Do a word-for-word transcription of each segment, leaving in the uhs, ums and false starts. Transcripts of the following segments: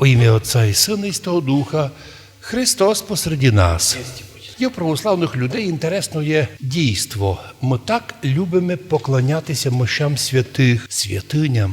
Імя Отця і Сына і Святого Духа. Христос посеред нас. Є в православных людей інтересноє дійство. Мы так любиме поклонятися мощам святых, святыням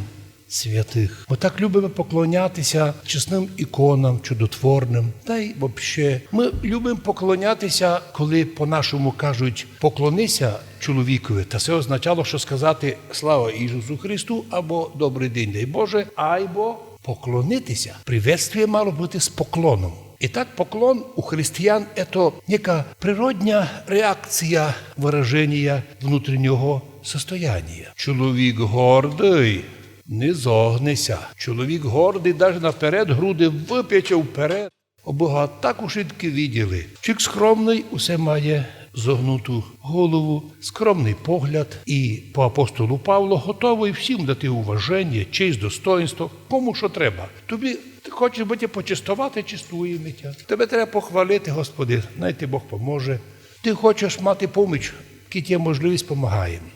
святых. Мы так любиме поклонятися чесным іконам чудотворным. Та й вообще, мы любиме поклонятися, коли по-нашому кажуть: «Поклонися чоловікови». Та се означало, што сказати: «Слава Ісусу Христу», або «Добрый день, дай Боже», айбо поклонитися. Приветствіє мало быти з поклоном. І так поклон у християн — ето нека природня реакція выраженя внутрішнього состоянія. Чоловік гордый не зогне ся. Чоловік гордый даже наперед груди выпече вперед. Обы го так ушыткі виділи. Чоловік скромный усе має зогнуту голову, скромный погляд, і по апостолу Павлу готовый всім дати уваженя, честь, достоинство, кому што треба. Тобі, ты хочеш быти почестовати, честуєме тя. Тебе треба похвалити, Господи, най ти Бог поможе. Ты хочеш мати поміч, кідь є можливість, помагаєме.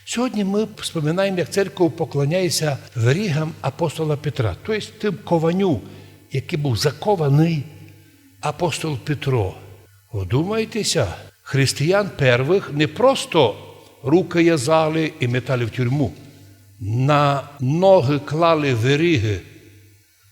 Сьогодні мы вспоминаєме, як церков поклоняє ся верігам апостола Петра, то єсть тым кованю, якый быв закованый апостол Петро. Вдумайте ся, християн первых не просто рукы вязали і метали в тюрму. На ногы клали верігы,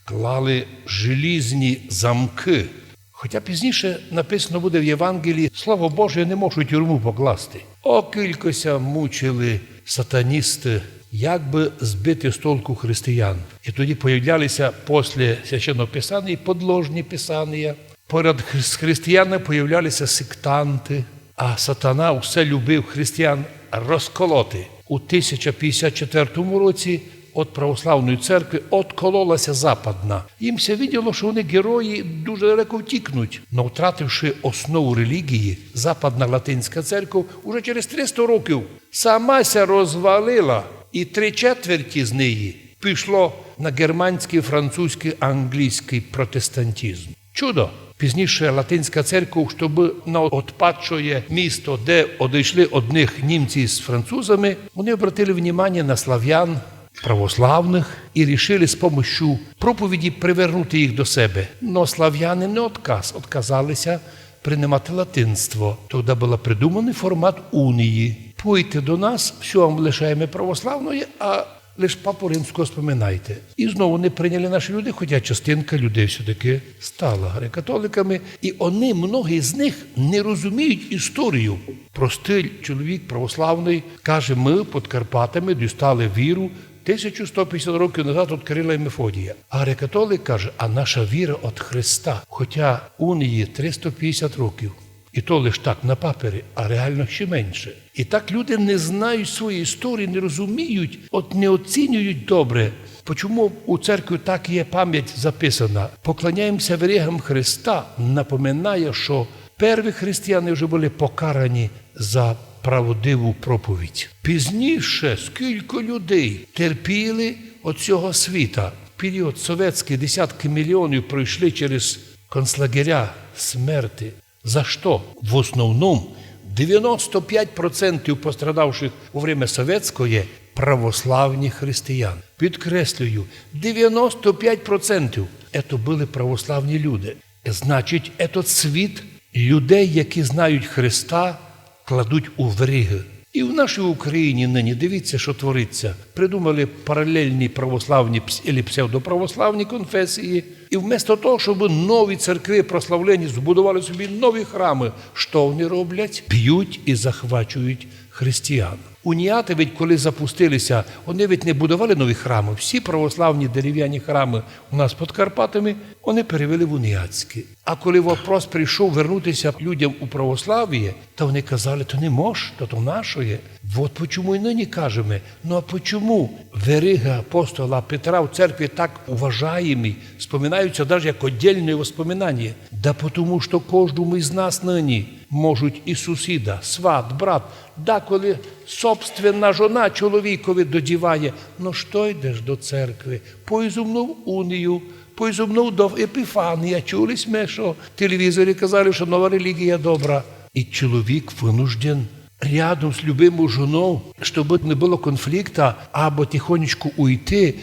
клали желізні замкы. Хотя пізніше написано буде в Євангелії: «Слово Боже не може у тюрму покласти». О, кілько ся мучили сатаністы, як бы збити з толку християн. І тоді появляли ся после Священного Писанія подложні писанія. Поряд хр-, з християнами появляли ся сектанты, а сатана усе любив християн розколоти. У тисяча пятдесят четвертому році од православної церкви отколола ся западна. Їм ся виділо, што вони герої, дуже далеко втікнуть. Но втративши основу релігії, западна латинська церков уже через триста років сама ся розвалила, і три четверті з неї пішло на германськый, французькый, англійськый протестантизм. Чудо! Пізніше латинська церков, щоб на отпадшоє місто, де одійшли од них німці з французами, вони обратили внимание на славян, православных, і рішили з помощю проповіді привернути їх до себе. Но славяни не отказ, отказали ся принимати латинство. Тогда был придуманый формат унії. Пойте до нас, всьо вам лишаєме православноє, а лиш папу римського споминайте. І знову не прийняли наші люди, хотя частинка людей всьо-таки стала греко-католиками. І они, многі з них, не розуміють історію. Простый чоловік православный каже: «Мы під Карпатами дістали віру тисячу сто пятдесят років назад од Кирила і Мефодія». А греко-католик каже: «А наша віра од Христа, хотя унії триста пятдесят років». І то лиш так на папері, а реално ще менше. І так люди не знають своєї історії, не розуміють, от не оцінюють добре. Почому у церкви так є память записана? Поклоняємося верігам Христа, напоминає, що перві християни вже були покарані за правдиву проповідь. Пізніше скілько людей терпіли от цього світа. В період совєтськый десятки мільйонів пройшли через концлагеря смерти. За што? В основному девяносто пять процентів пострадавших у время совєтськоє православні християни. Підкреслюю, девяносто пять процентів ето были православні люди. Значить, этот світ людей, які знають Христа, кладуть у веріги. І в нашій Україні нині, дивіться, що твориться. Придумали паралельні православні пс-, или псевдоправославні конфесії. І вместо того, щоб нові церкви прославлені збудували собі нові храмы, що вони роблять? Б'ють і захвачують християн. Уніаты ведь, коли запустилися, вони ведь не будували нові храмы. Всі православні дерев'яні храмы у нас під Карпатами, вони перевели в уніатські. А коли вопрос прийшов вернутися людям у православіє, та вони казали: «То не мож, то, то нашоє». Вот почему і нині кажеме. Ну а почему веріги апостола Петра в церкві так уважаємі, споминаються даже як отдельне воспоминання? Да потому, што кожному із нас нині можуть і сусіда, сват, брат, даколи собственна жона чоловікові додіває: «Ну што йдеш до церкви? Пой зо мнов в унію, пой зо мнов до Епіфанія». Чули сьме, што в телевізорі казали, што нова релігія добра. І чоловік вынужден рядом з любимою жонов, щоб не было конфлікта, або тихонечко уйти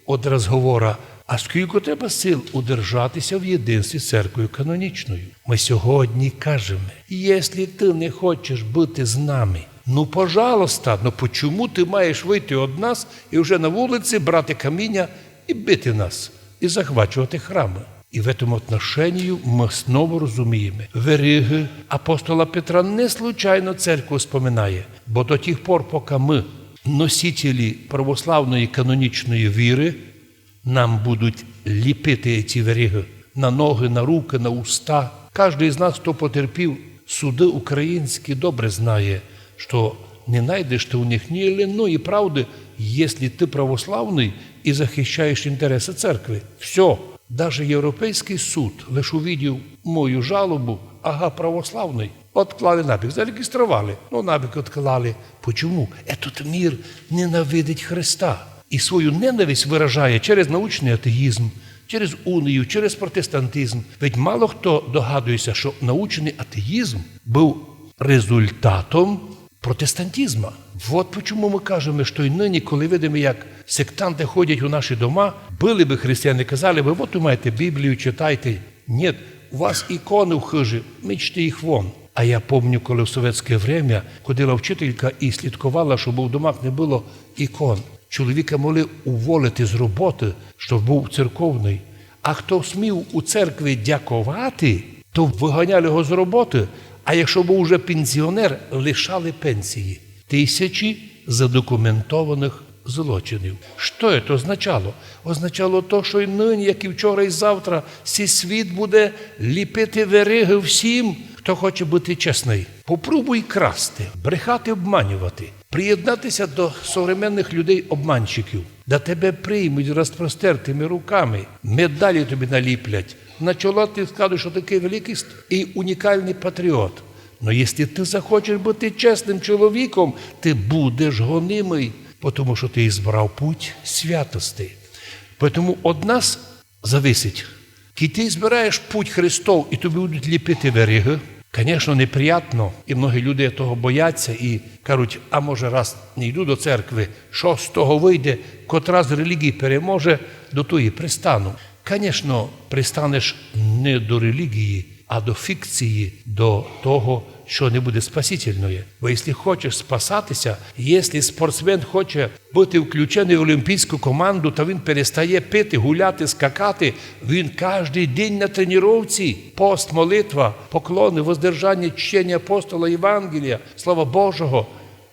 од розговора, А скілько треба сил удержати ся в єдинстві з церквою канонічною? Мы сьогодні кажеме: «Єслі ты не хочеш быти з нами, ну, пожалуйста, ну почому ты маєш выйти од нас і вже на вулиці брати каміня і бити нас, і захвачовати храмы?» І в этом отношению мы знову розумієме, вериги апостола Петра не случайно церкву споминає, бо до тих пор, пока мы носителі православної канонічної віры, нам будуть ліпити ці вериги на ноги, на руки, на уста. Каждый з нас, хто потерпів суды українські, добре знає, што не найдеш ты у них ні єдиної правды, єслі ты православный і захищаєш інтересы церкви. Всьо, даже Європейськый суд лиш увидів мою жалобу, ага, православный, одклали набік, зареєстрували, ну, набік одклали. Почому? Этот мір ненавидить Христа і свою ненависть выражає через научный атеїзм, через унію, через протестантизм. Ведь мало хто догадує ся, што научный атеїзм быв результатом протестантизма. Вот почему мы кажеме, што й нині, коли видиме, як сектанты ходять у наші дома, были бы християни, казали бы: «Вот вы маєте Біблію, читайте». Нєт, у вас іконы в хыжі, мічте їх вон. А я помню, коли в совєтське время ходила вчителька і слідковала, щоб у домах не было ікон. Чоловіка могли уволити з роботы, што быв церковный. А хто смів у церкви дяковати, то выганяли його з роботы, а якщо быв уже пенсіонер, лишали пенсії. Тисячі задокументованых злочинів. Што це означало? Означало то, што й нині, як і вчора, і завтра, сей світ буде ліпити вериги всім, хто хоче быти чесный. Попробуй красти, брехати, обманювати, приєднати ся до современных людей-обманщиків. Да тебе приймуть з розпростертыми руками, медалі тобі наліплять, на чоло ти складуть, што такый великый ст-, і унікалный патріот. Но єслі ты захочеш быти чесным чоловіком, ты будеш гонимый, потому што ты избрав путь святости. Поэтому од нас зависить. Кідь ты избираєш путь Христов і тобі будуть ліпити вериги, конечно, неприятно, і многі люди того бояться і кажуть: «А може, раз не йду до церкви, што з того выйде, котра з релігій переможе, до тої пристану». Конечно, пристанеш не до релігії, а до фікції, до того, што не буде спасительноє. Бо єслі хочеш спасати ся, єслі спортсмен хоче быти включеный в олімпійську команду, та він перестає пити, гуляти, скакати, він каждый день на тренировці. Пост, молитва, поклоны, воздержаня, чтеня апостола, Євангелія, Слова Божого.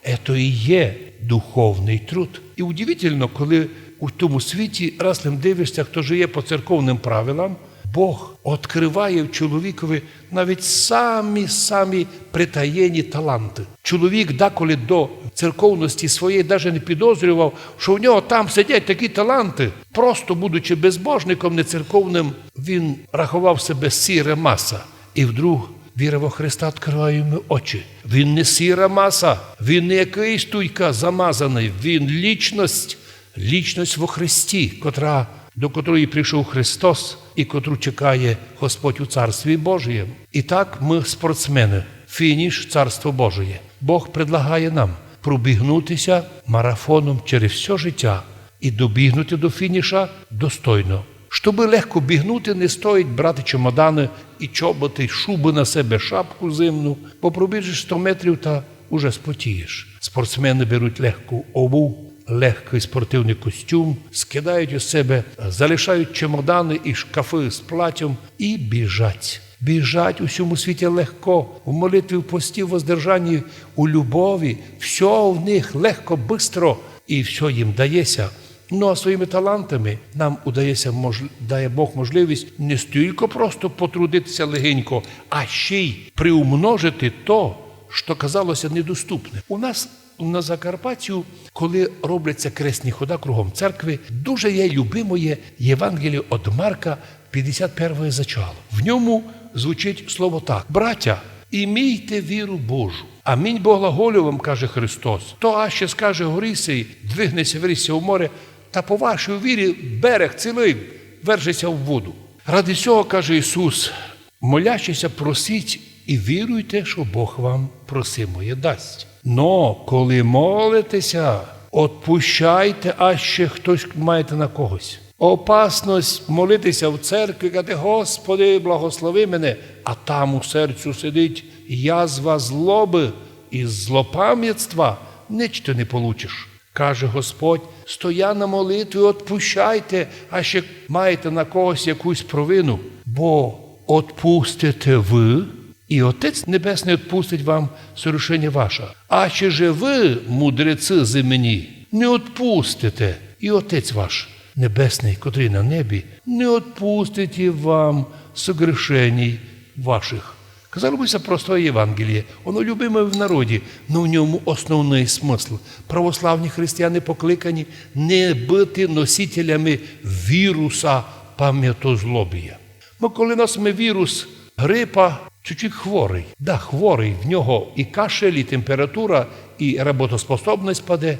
Ето і є духовный труд. І удивительно, коли у тому світі раз лем дивишся, хто жиє по церковным правилам, Бог открыває в чоловікови навіть самі-самі притаєні таланты. Чоловік деколи до церковности своєї даже не підозрював, што в нього там сидять такі таланты. Просто будучи безбожником, нецерковным, він раховав себе сіра маса. І вдруг віра во Христа открыває йому очі. Він не сіра маса, він не якыйсь туйка замазаный, він лічность, лічность во Христі, котра, до котрої прийшов Христос і котру чекає Господь у Царстві Божієм. І так мы спортсмены, фініш — Царство Божіє. Бог предлагає нам пробігнути ся марафоном через всьо життя і добігнути до фініша достойно. Щобы легко бігнути, не стоїть брати чемоданы і чоботы, і шубы на себе, шапку зимну, бо пробіжиш сто метрів та уже спотієш. Спортсмены беруть легку обув, легкый спортивный костюм, скидають із себе, залишають чемоданы і шкафы з платьом і біжать. Біжать у сьому світі легко, в молитві, в пості, в воздержанні, у любові. Всьо в них легко, быстро, і всьо їм дає ся. Ну, а своїми талантами нам удає ся, мож-, дає Бог можливість не стілько просто потрудити ся легенько, а ще й приумножити то, што казало ся недоступне. У нас на Закарпаттю, коли робляться кресні хода кругом церкви, дуже є любимоє Євангеліє од Марка, пятдесят первоє зачало. В ньому звучить слово так: «Братя, имійте віру Божу. Амінь бо глаголю вам, каже Христос, то аще скаже горі сей: двигни ся, вріж ся у море, та по вашій вірі берег цілый верже ся в воду». Ради сього, каже Ісус, молящи ся, просіть і віруйте, што Бог вам просимоє дасть. Но коли молите ся, отпущайте, аще хтось маєте на когось. Опасность молити ся в церкві, казати: «Господи, благослови мене», а там у серцю сидить язва злобы і злопамятства, нич ты не получиш. Каже Господь: «Стоя на молитві, отпущайте, а ще маєте на когось якусь провину. Бо отпустите вы, і Отець Небесный отпустить вам согрішеня ваша. А ще же вы, мудреці земні, не отпустите, і Отець ваш Небесный, котрый на небі, не отпустить і вам согрішеній ваших». Казало бы ся, простоє Євангеліє, воно любиме в народі, но в ньому основный смысл. Православні християни покликані не быти носителями віруса памятозлобія. Бо коли носиме вірус грипа, чоловік хворый. Да, хворый, в нього і кашель, і температура, і роботоспособность паде.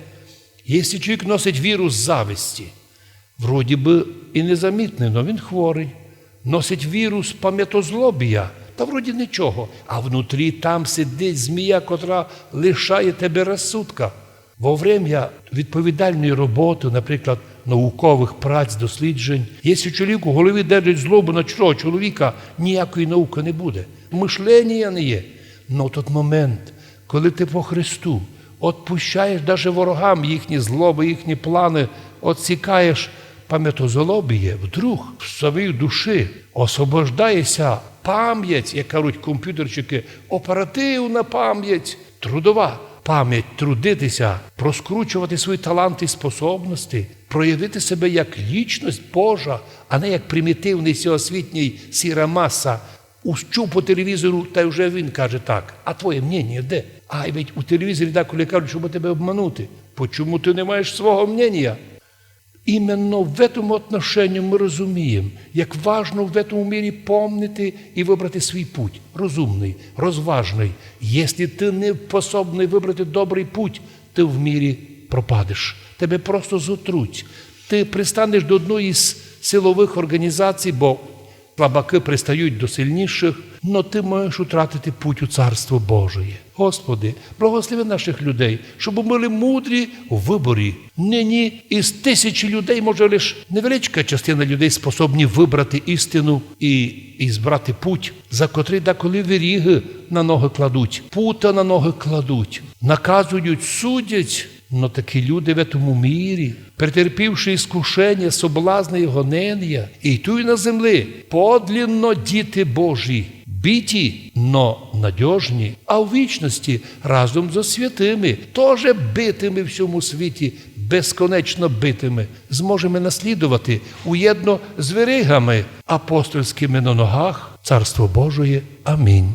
Якщо чоловік носить вірус зависті, вроді бы і незамітный, но він хворый. Носить вірус памятозлобія, та вроді нічого. А внутрі там сидить змія, котра лишає тебе розсудка. Во время відповідальної роботы, наприклад, науковых праць, досліджень, якщо чоловік у голові держить злобу на чужого чоловіка, ніякої наукы не буде. Мишленія не є. Но тот момент, коли ты по Христу отпущаєш даже ворогам їхні злобы, їхні планы, отсікаєш памятозлобіє, вдруг в самій душі освобождає ся память, як кажуть комп'ютерщикы, оперативна память, трудова память, трудити ся, проскручовати свої таланты і способности, проявити себе як лічность Божа, а не як примітивный сьогосвітній сіра маса. Ущув по телевізору, та й вже він каже так. А твоє мнення де? А ведь у телевізорі деколи кажуть, щоб тебе обманути. Почому ты не маєш свого мнення? Именно в этом отношении мы розумієме, як важно в этом мірі помнити і выбрати свій путь. Розумный, розважный. Якщо ты не способный выбрати добрый путь, ты в мірі пропадеш. Тебе просто зотруть. Ты пристанеш до одної з силовых організацій, бо слабакы пристають до сильнішых, но ты можеш утратити путь у Царство Божоє. Господи, благослови наших людей, щоб были мудрі у выборі. Нині із тисячі людей, може, лиш невеличка частина людей способні выбрати істину і, і збрати путь, за котрый деколи верігы на ногы кладуть, пута на ногы кладуть, наказують, судять. Но такі люди в этому мірі, претерпівши іскушеня, соблазны і гоненя, і туй на землі подлинно діти Божі, биті, но надьожні, а в вічности разом зо святыми, тоже битыми в сьому світі, безконечно битыми, зможеме наслідовати уєдно з веригами апостольськыми на ногах Царство Божоє. Амінь.